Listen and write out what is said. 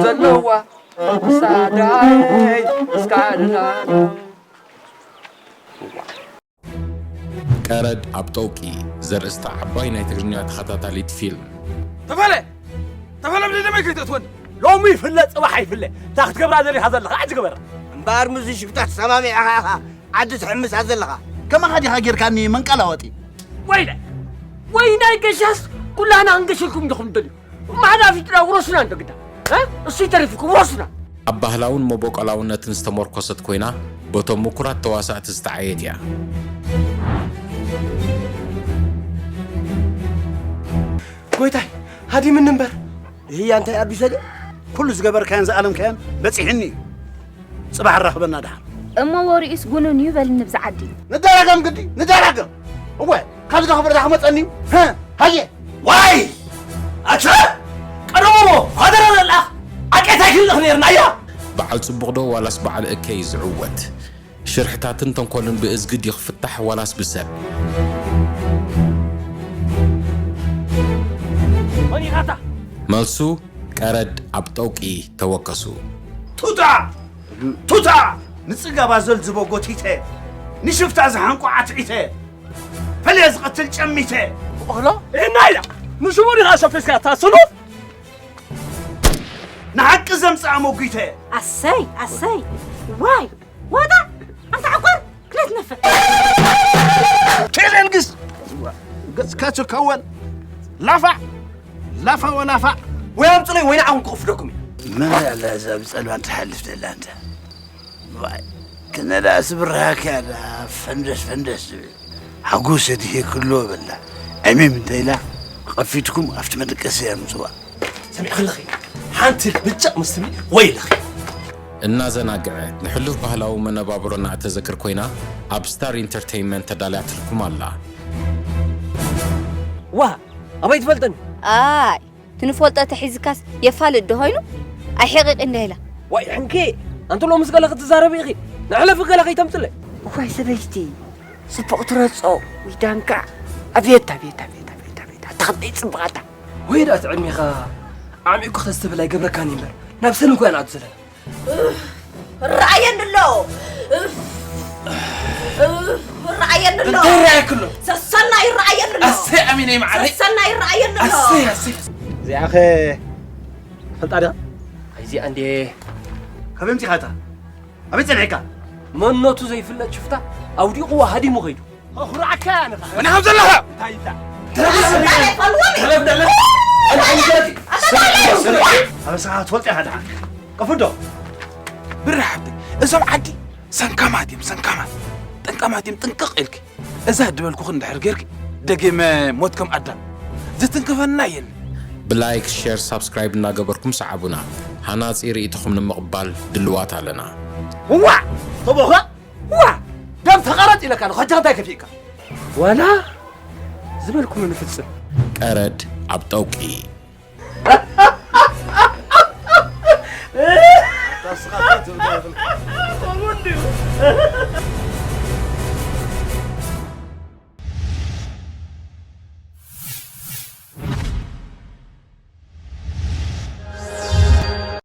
ዘለዋ ክሳዳይ እስካድና ቀረድ ኣብ ጠውቂ ዘርእስታ ዓባይ ናይ ትግርኛ ተኸታታሊት ፊልም። ተፈለ ተፈለ ብደመይ ከይተእትወኒ ሎሚ ይፍለ ፅባሕ ይፍለ እታ ክትገብራ ዘሪኻ ዘለኻ ሕጂ ግበር እምበኣር ምስዚ ሽፍታ ተሰማሚዕኻ ኢኻ ዓዲ ትሕምሳ ዘለኻ ከማኻ ዲኻ ጌርካኒ መንቀላወጢ ወይለ ወይ ናይ ገሻስ ኩላና ክንገሸልኩም ዲኹም ደልዩ ማዕዳ ፊጥና ውረሱና እንደ ግዳ እሱ ይተሪፍኩም ውረሱና ኣብ ባህላውን መቦቆላውነትን ዝተመርኮሰት ኮይና በቶም ምኩራት ተዋሳእቲ ዝተዓየት እያ። ጎይታይ ሃዲምኒ እምበር ይህያ እንታይ ኣቢሰ ድየ ኩሉ ዝገበርካዮን ዝኣለምካዮን በፂሕኒ እዩ ፅባሕ ኣራኽበና ድሓር እሞ ወሪኡስ ጉኑን እዩ በልኒ ብዛ ዓዲ ንደራገም ግዲ ንደራገም እወ ካብ ዝረኽበ ዳ ክመፀኒ እዩ ሃየ ዋይ ኣታ ቀደሞ ፋደራ ለላኽ ኣቄታይ ክልኽ ነርና እያ በዓል ጽቡቕ ዶ ዋላስ በዓል እከይ ዝዕወት? ሽርሕታትን ተንኮልን ብእዝጊ ድዩ ክፍታሕ ዋላስ ብሰብ? መኒኻታ መልሱ ቀረድ ኣብ ጠውቂ ተወከሱ። ቱታ ቱታ ንፅጋባ ዘልዝቦ ጎቲተ ንሽፍታ ዝሓንቆ ዓትዒተ ፈልየ ዝቐትል ጨሚተ ቆሎ ይህና ኢላ ንሽሙ ዲኻ ሸፊስካ ታስሉፍ ንሓቂ ዘምፅኣ መጒተ ኣሰይ ኣሰይ ዋይ ዋጣ ኣንታ ዕቋር ክለት ነፈ ቴሌንግስ ገፅካ ትከወል ላፋ ላፋ ወላፋ ወይ ኣምፅለይ ወይ ንዓኹም ክቕፍደኩም እዩ መን ኣላ እዛ ብፀልማን ትሓልፍ ዘላ እንተ ዋይ ክነዳ ስብርሃካ ዳ ፈንደስ ፈንደስ ዝብል ሓጎስ የድህየክሎ በላ ዕሚም እንተ ኢላ ቐፊትኩም ኣብቲ መደቀሲ የምፅዋ ሰሚዕኽልኺ ሓንቲ ብጫቕ ምስ ትብሊ ወይ ኢልኺ እናዘናግዐ ንሕሉፍ ባህላዊ መነባብሮና እተዘክር ኮይና ኣብ ስታር ኢንተርተይንመንት ተዳልያትልኩም ኣላ። ዋ ኣበይ ትፈልጠኒ ኣይ ትንፈልጦ ተሒዝካስ የፋልጥ ዶ ኮይኑ ኣይሕቂቂ እንዳ ኢላ ዋይ ሕንኪ ኣንቲ ሎምስ ገለ ክትዛረቢ ኢኺ ንሕለፊ ገለ ከይተምፅለይ እዋይ ሰበይቲ ጽቡቕ ትረጾ ውይ ዳንካ ኣቤት ኣቤት ኣቤት ኣቤት ኣቤት ኣታ ከመይ ጽቡቓታ ወይ ዳ እቲ ዕድሜኻ ዓሚቑ ክተስትብል ኣይገብረካን እዩ እምበር ናብ ሰን እኮ ኢና ዘለና ርኣየኒ ኣሎ ርኣየኒ ኣሎ እንታይ ይረኣየክ ኣሎ ሰሰና ይረኣየኒ ኣሎ ኣሰይ ኣሚነይ መዓረይ ሰሰና ይረኣየኒ ኣሎ ኣሰይ ኣሰይ እዚኣኸ ፈልጣ ዲኻ ኣይዚኣ እንዴ ካበይ ምፂኻታ ኣበይ ፀኒሕካ መንነቱ ዘይፍለጥ ሽፍታ ኣውዲቑዋ ሃዲሙ ኸይዱ ኩርዓካ ንኻ ወናሃብ ዘለኻ እንታይ ኢልካ ኣበስኻ ትፈልጢ ኢኻ ድሓን ቀፍዶ ብራሕቲ እዞም ዓዲ ሰንካማት እዮም ሰንካማት ጠንቃማት እዮም ጥንቅቕ ኢልኪ እዛ ድበልኩኺ እንድሕር ጌርኪ ደጊመ ሞት ከም ኣዳም ዝትንክፈና የለን ብላይክ ሸር ሳብስክራይብ እናገበርኩም ሰዓቡና ሃናፂ ርእይቶኹም ንምቕባል ድልዋት ኣለና ዋ ተቦኸ ዋ ደም ተቐረጥ ኢለካ ንኸጃ እንታይ ከፊእካ ዋላ ዝበልኩ ንፍፅም ቀረድ ኣብ ጠውቂ